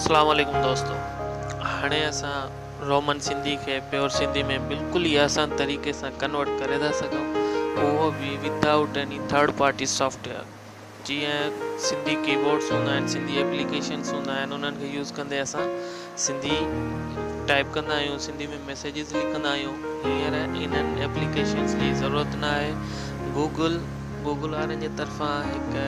اسلام عليڪم دوستو هاڻي اسان رومن سنڌي کي پيور سنڌي ۾ بلڪل ئي آسان طريقي سان ڪنورٽ ڪري ٿا سگهون اهو به without any third party software جيئن سنڌي ڪيبورڊس هوندا آهن سنڌي ايپليڪيشنس هوندا آهن انهن کي يوز ڪندي اسان سنڌي ٽائپ ڪندا آهيون سنڌي ۾ ميسيجز لکندا آهيون هينئر انهن ايپليڪيشنس جي ضرورت نه آهي گوگل گوگل وارن جي طرفان هڪ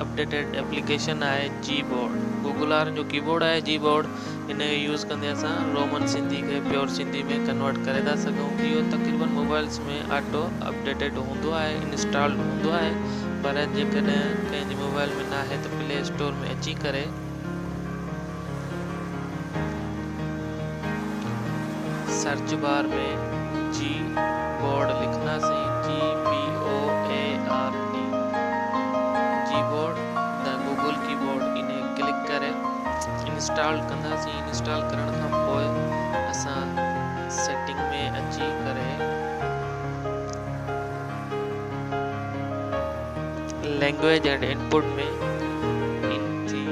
اپڊيٽيڊ ايپليڪيشن آهي جي بورڊ گوگل وارن جو ڪيبورڊ آهي جي بورڊ ان کي يوز ڪندي اسان رومن سنڌي کي پيور سنڌي ۾ ڪنورٽ ڪري ٿا سگهون اهو تقريبن موبائلس ۾ آٽو اپڊيٽيڊ هوندو آهي انسٽالڊ هوندو آهي پر جيڪڏهن ڪنهن جي موبائل ۾ ناهي ته پلي اسٽور ۾ اچي ڪري سرچ بار ۾ جي بورڊ لکنداسين G B O A R D G board the Google keyboard انهي ڪلڪ ڪري انسٽال ڪنداسين انسٽال ڪرڻ کان پوء اسان سيٽنگ ۾ اچي ڪري لينگويج اينڊ انپوٽ ۾ انٿي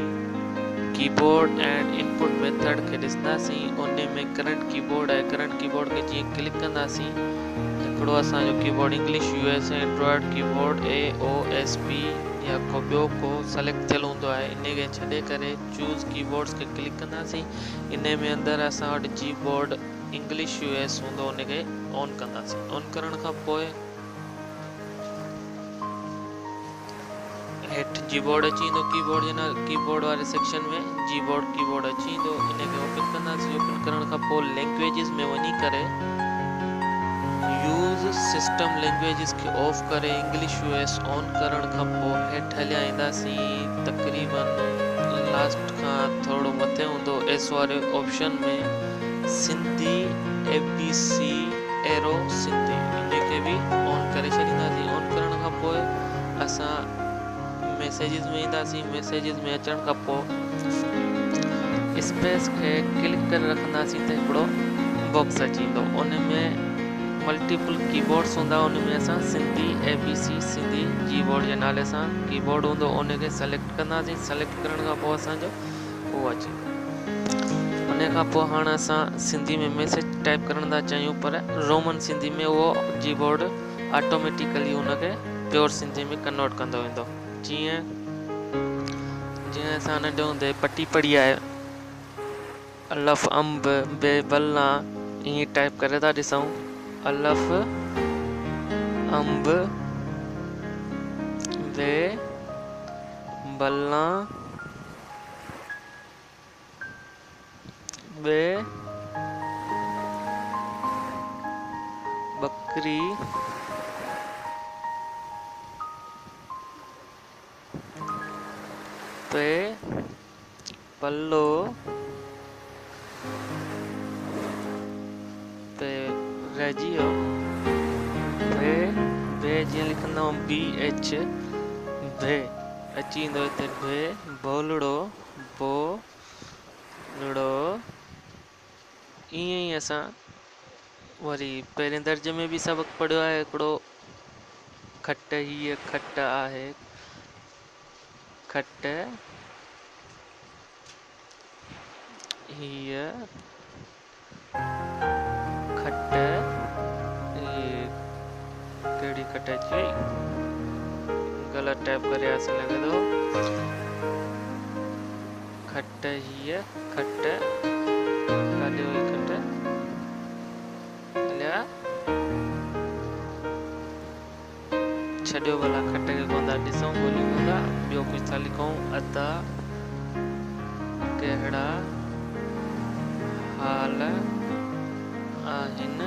ڪيبورڊ اينڊ انپوٽ ميٿڊ کي ڏسنداسين ان ۾ ڪرنٽ ڪيبورڊ آهي ڪرنٽ ڪيبورڊ کي جيئن ڪلڪ ڪنداسين هڪڙو اسان جو keyboard English U S A Android keyboard A O S P يا ڪو ٻيو ڪو سليڪٽ ٿيل هوندو آهي ان کي ڇڏي ڪري چوز ڪيبورڊس کي ڪلڪ ڪنداسين ان ۾ اندر اسان وٽ جي بورڊ انگلش يو ايس هوندو ان کي آن ڪنداسين آن ڪرڻ کان پوء هيٺ جي بورڊ اچي ويندو ڪيبورڊ جي نالي ڪيبورڊ واري سيڪشن ۾ جي بورڊ ڪيبورڊ اچي ويندو ان کي اوپن ڪنداسين اوپن ڪرڻ کان پوء لينگويجز ۾ وڃي ڪري يوز سسٽم لينگويجز کي آف ڪري انگلش يو ايس آن ڪرڻ کان پوء هيٺ هليا اينداسين تقريبن لاسٽ کان ٿورو مٿي هوندو ايس واري option ۾ Sindhi A B C arrow Sindhi ان کي به آن ڪري ڇڏينداسين آن ڪرڻ کان پوء اسان ميسيجز ۾ اينداسين ميسيجز ۾ اچڻ کان پوء اسپيس کي ڪلڪ ڪري رکنداسين ته هڪڙو باڪس اچي ويندو ان ۾ ملٽيپل ڪيبورڊس هوندا ان ۾ اسان Sindhi A B C Sindhi G board جي نالي سان ڪيبورڊ هوندو ان کي سليڪٽ ڪنداسين سليڪٽ ڪرڻ کان پوء اسانجو اهو اچي ويندو ان کان پوء هاڻ اسان سنڌي ۾ ميسيج ٽائپ ڪرڻ ٿا چاهيون پر رومن سنڌي ۾ اهو جي بورڊ آٽوميٽيڪلي ان کي پيور سنڌي ۾ ڪنورٽ ڪندو ويندو جيئن جيئن اسان ننڍي هوندي پٽي پڙهي آهي الف انب بي بلا ائين ٽائپ ڪري ٿا ڏسون الف انب بي بلا ٻي ٻڪري ٽي پلو تي رهجي ويو بي بي جيئن لکندو بي ايڇ بي اچي ايندو هتي بي بولڙو بو لڙو ائين ئي اسان وري پهرين درجي ۾ به سبق پڙهيو آهي هڪڙو کٽ هيء کٽ آهي کٽ هيء کٽ هيء ڪهڙي کٽ اچي وئي غلط ٽائپ ڪري آياسين لڳي ٿو کٽ هيء کٽ ڪاڏي وئي کٽ هليا ڇڏيو ڀلا کٽ کي ڪونه ٿا ڏسون ڳوليون ڪونه ٿا ٻيو ڪجهه ٿا لکون ادا ڪهڙا حال آهن.